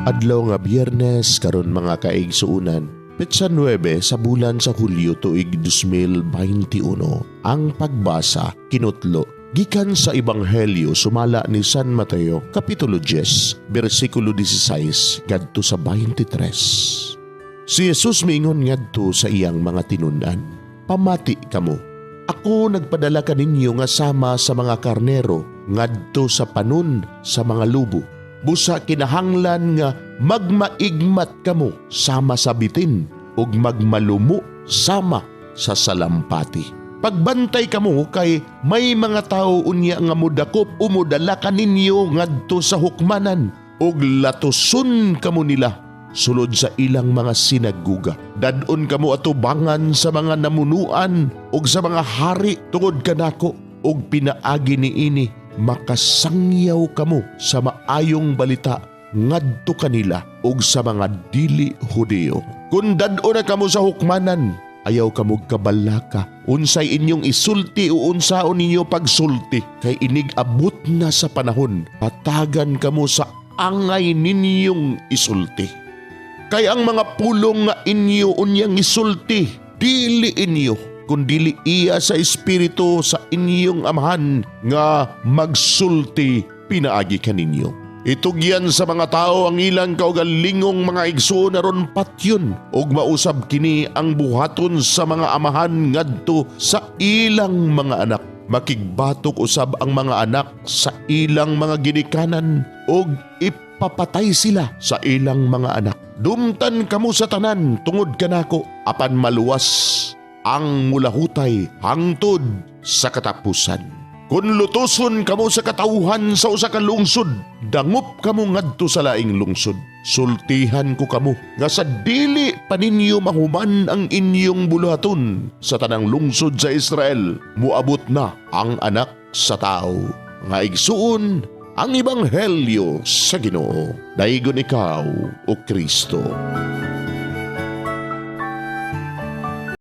Adlaw nga Biyernes karon, mga kaigsuunan. Petsa 9 sa bulan sa Hulyo, tuig 2021. Ang pagbasa kinutlo gikan sa Ebanghelyo sumala ni San Mateo, kapitulo 10, bersikulo 16 ngadto sa 23. Si Jesus miingon ngadto sa iyang mga tinun-an, "Pamati kamo. Ako nagpadala kaninyo nga sama sa mga karnero ngadto sa panon sa mga lubo. Busa kinahanglan nga magmaigmat kamo sama sa bitin ug magmalumo sama sa salampati. Pagbantay kamo kay may mga tawo unya nga mudakop o mudala kaninyo ngadto sa hukmanan ug latuson kamo nila sulod sa ilang mga sinaguga. Dad-on kamo atubangan sa mga namunuan ug sa mga hari tungod kanako, ug pinaagi niini makasangyaw kamo sa maayong balita ngadto kanila ug sa mga dili Hudiyo. Kung dad-on na kamo sa hukmanan, ayaw kamo kabalaka unsay inyong isulti o unsaon ninyo pagsulti, kay inig abot na sa panahon hatagan kamo sa angay ninyong isulti. Kay ang mga pulong nga inyo unyang isulti, dili inyo, kundili iya sa Espiritu sa inyong Amahan nga magsulti pinaagi kaninyo. Itugyan sa mga tao ang ilang kaugalingong mga igsoon aron patyon, ug mausab kini ang buhaton sa mga amahan ngadto sa ilang mga anak. Makigbatok usab ang mga anak sa ilang mga ginikanan ug ipapatay sila sa ilang mga anak. Dumtan kamo sa tanan tungod kanako, apan maluwas ang mulahutay hangtod sa katapusan. Kung lutuson kamo sa katawhan sa usa ka lungsod, dangop kamo ngadto sa laing lungsod. Sultihan ko kamo nga sa dili pa ninyo mahuman ang inyong buluhaton sa tanang lungsod sa Israel, muabot na ang Anak sa Tao. Mga igsuon, ang Ebanghelyo sa Ginoo. Daygon ikaw, O Kristo.